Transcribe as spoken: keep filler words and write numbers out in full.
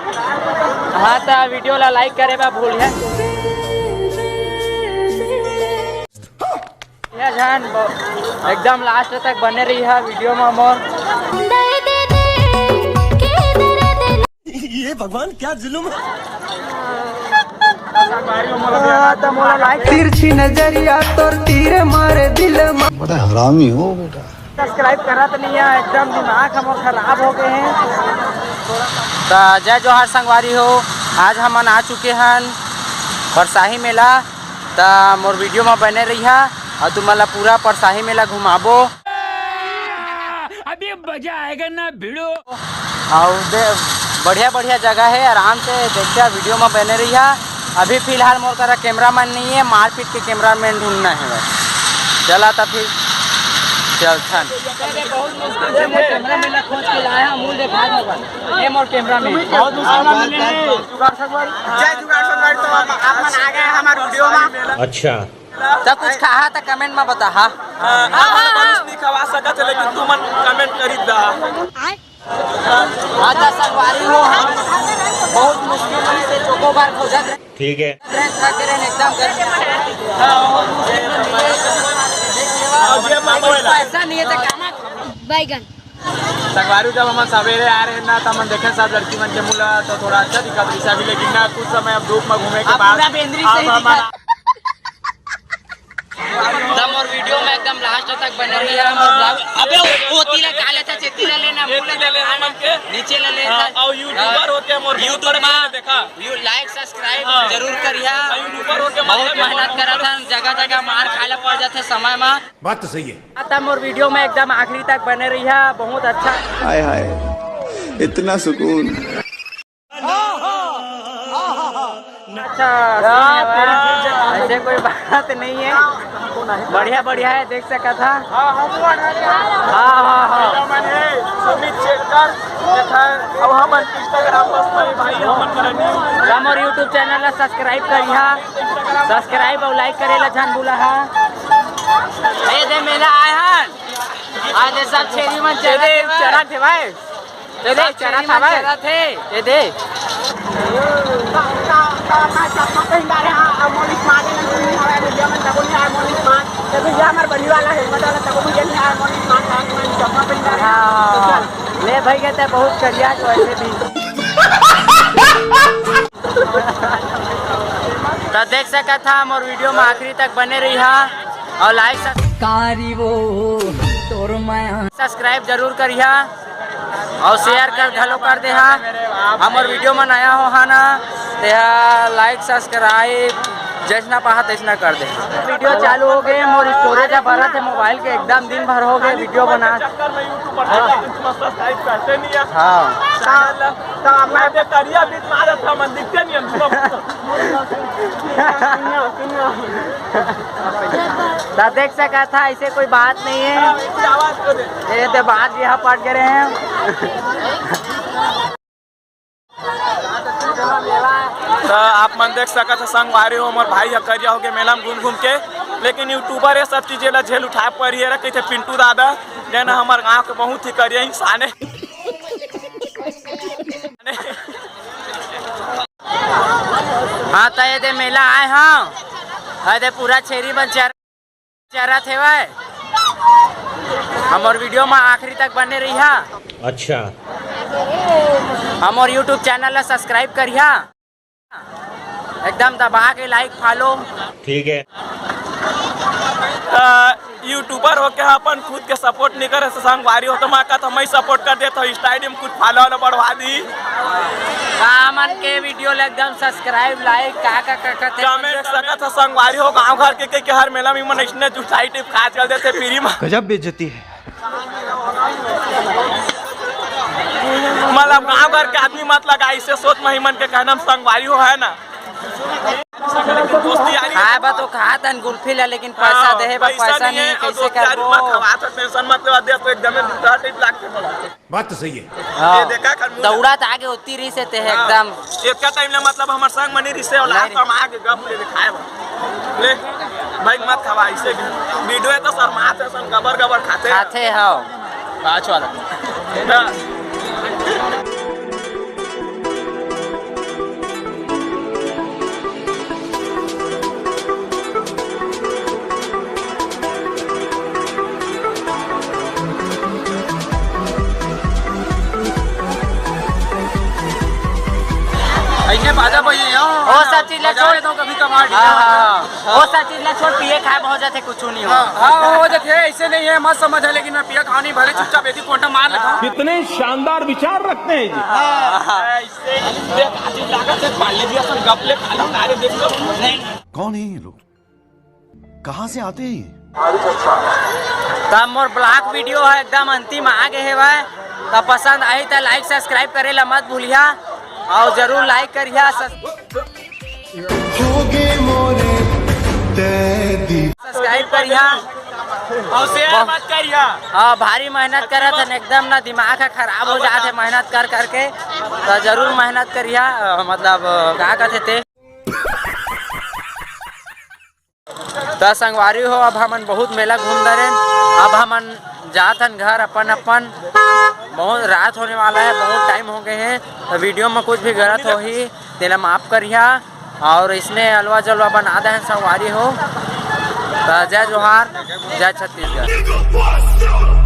हाँ, त video ला like करे बा भूलिहा झन, एकदम last तक बने रहिहा video में मोर। ये भगवान, क्या जुल्म है। तिरछी नजरिया तोर तीर मारे दिल मा। बड़ा हरामी हो बेटा। Subscribe करत नहीं है, एकदम दिमाग हमर खराब हो गए हैं। त जय जोहार संगवारी हो, आज हमन आ चुके हन परसाही मेला। त मोर video म बने रहिहा अउ तुमन ला पूरा परसाही मेला घुमाबो। अभी मजा आएगा ना भिड़ो। अउ दे-, बढ़िया बढ़िया जगह हे, आराम से देखिहा, video म बने रहिहा। अभी फिलहाल मोर करा cameraman नहीं है, मारपीट के cameraman ढूंढना है बस। चला त फिर चलथन। बहुत मुश्किल से मोर cameraman ला खोज के लाया, मूल देखा दो बस। ये मोर cameraman। बहुत मुश्किल में मिले हैं। जय जुगाड़ संगवारी, तो आप, आप मन आ गए हमारे video में। अच्छा। त कुछ कहा त comment में बताहा। हाँ, हाँ, हाँ। मनुष्य नहीं खवा सकत है, लेकिन तुमन comment करी दा। हाँ, त संगवारी हो, हम बहुत मुश्किल से चोकोबार खोजत रहे। ठीक है। रहे, थक रहे, एकदम गर्मी। हाँ, बहुत मुश्किल में मिले, देख लेवा। अब ये मामला है। पैसा नहीं है त कहना। बैगन। संगवारी, जब हमन सवेरे आए रहे ना, त हमन देखे सब लड़की मन के मुँह ला, तो थोड़ा अच्छा दिखत रहिस अभी, लेकिन ना, कुछ समय अब धूप में घूमे के अब बाद पूरा बेंदरी अब सही हमन दिखत। त मोर video में एकदम last तक बने रहिहा, मोर vlog। अबे वो, वो तीला काले था, चेती ला लेना, ये मुंह ला तीला ले लेना। हमन के। नीचे ला लेना। हाँ, अउ YouTuber होके मोर YouTube में देखा। You like, subscribe हाँ। जरूर करिहा। अउ YouTuber होके बहुत मतलब मेहनत करत हन, जगह जगह मार खाए ला पड़ जाथे समय में। बात तो सही है। त मोर video में एकदम आखिरी तक बने रहिहा, बहुत अच्छा। हाय हाय, इतना सुकून। अच्छा, ऐसे कोई बात नहीं है, बढ़िया बढ़िया है, देख सकत हा। हाँ, हाँ, हाँ। सुमित शेखर, अउ हमन Instagram पर भाई हमन करा news। हमर YouTube channel ला subscribe करिहा, subscribe अउ like करे ला झन भूलहा। ए दे मेला आए हन। आज ये सब छेरी मन चरत हे भाई। चरत हे भाई। ये दे, सब चरत छेरी हे मन भाई। चरत हे। ये दे। तो, तो, तो अपना चश्मा पहन डाले, हाँ, अब मोलिस मारे नहीं, नहीं, हमारे भैया मन तको नहीं आए मोलिस मार। तो भैया हमारे बड़ी वाला helmet वाला तको भैया नहीं आए मोलिस मार, ताकि मैं चश्मा पहन डाले। हाँ। तो चल। ले भाई, कहते हैं बहुत करिया तो ऐसे भी। त देख सकत हा, मोर video में आखिरी तक बने रहिहा अउ like सब-, कारी वो तोर माया। Subscribe जरूर करिहा अउ share कर घलो कर देहा। हमर video में नया हो हा ना, तेहा like subscribe जैसना पाहा तैसना कर दे। Video चालू हो गए, मोर storage ह भरत हे mobile के, एकदम दिन भर हो गए video बना। चक्कर में YouTube पर subscribe करते नहीं है। हाँ। तो मैं बेतरिया बीच मारत था, मन दिखते नहीं है। त देख सकत हा, ऐसे कोई बात नहीं है। ये तो बात यहाँ पड़ गए हैं। त आप मन देख सकत हा, संगवारी हो, मोर भाई ह करिया होके मेला में घूम घूम के, लेकिन YouTuber ये सब चीजें ला झेल उठाए पड़ी है, कहिथे पिंटू दादा, जेन हमर गांव के बहुत ही करिया इंसान है। हाँ, त ये दे मेला आए हव, ये दे पूरा छेरी मन चर-, चरत हेवय। हमर video म आखिरी तक बने रहिहा। अच्छा। हमर YouTube channel ला subscribe करिहा, एकदम दबा के like follow। ठीक है। अ, YouTuber होके अपन खुद के support नहीं करे, संगवारी हो तो मैं कहत हूँ, मैं support कर देत हूँ, Insta ID में कुछ follow वालों बढ़वा दी। हमन के video ला एकदम subscribe, like, का, का, का, का, comment कर सकत हो, संगवारी हो, गांव घर के, के, के हर मेला में मन इसने जुटाई टिप खा चल देते free में। गजब बेइज्जती है। मतलब गांव घर के आदमी मत लगा, इसे सोच में ही मन के कहना में संगवारी हो है ना। दोस्ती यारी खाए बा तो खात हन गुल्फी ला, लेकिन पैसा हाँ, देहे बा पैसा पैसा नहीं, नहीं, और कैसे दोस्ती यारी करबो? मत खवा, तो tension मत लेवा, दे तो एकदम टूटा टिप लागते बोला। बात तो सही है। हाँ। ये देखा कर मुंह दौड़ा त आगे होती रही से ते हाँ। एकदम। एक का time ले मतलब हमर संग मनी रही से और नहीं last time आगे गप ले दिखाए बा। ले भाई मत खवा इसे भी। Video है तो शर्मात है, सन गबर गबर खाते हैं। खाते हो। पाँच वाला। हाँ। अइसने बाजा बजे हो। ओ, सब चीज ला बजा छोड़। लेता हूँ कभी कभार, हाँ, हाँ, हाँ। ओ, सब चीज ला छोड़, पिए खाए में हो जाथे, कुछ नहीं हो। हाँ, हाँ, हो जाथे, ऐसे नहीं है, मत समझ है, लेकिन मैं पिया खाओ नहीं, भले चुपचाप एक ही कोंटा मार लेता हूँ। कितने शानदार विचार रखते हैं जी। हाँ, ऐसे ही देख, आज लागत है, पाले भी असल गपले खाली तारे देख लो। नहीं। कौन है ये लोग? कहाँ से आते हैं ये? तब मोर ब्लॉग वीडियो है एकदम अंतिम आ गए हेवय। तब पसंद आई त लाइक सब्सक्राइब करे ला मत भूलिया, और जरूर लाइक करिया, सब्स- होगे मोरे तैदी। सब्सक्राइब करिया। और शेयर मत करिया। हाँ, भारी मेहनत करत हन, एकदम ना दिमाग ह खराब हो जात है मेहनत कर करके। तो जरूर मेहनत करिया, अ, मतलब, अ, का कहते ते। त संगवारी हो, अब हमन बहुत मेला घूम डरेन, अब हमन जात हन घर अपन अपन। बहुत रात होने वाला है, बहुत टाइम हो गए हैं, तो वीडियो में कुछ भी गलत होही तेला माफ करिहा। और इसने अलवा जलवा बना दे हैं संगवारी हो। तो जय जोहार, जय छत्तीसगढ़।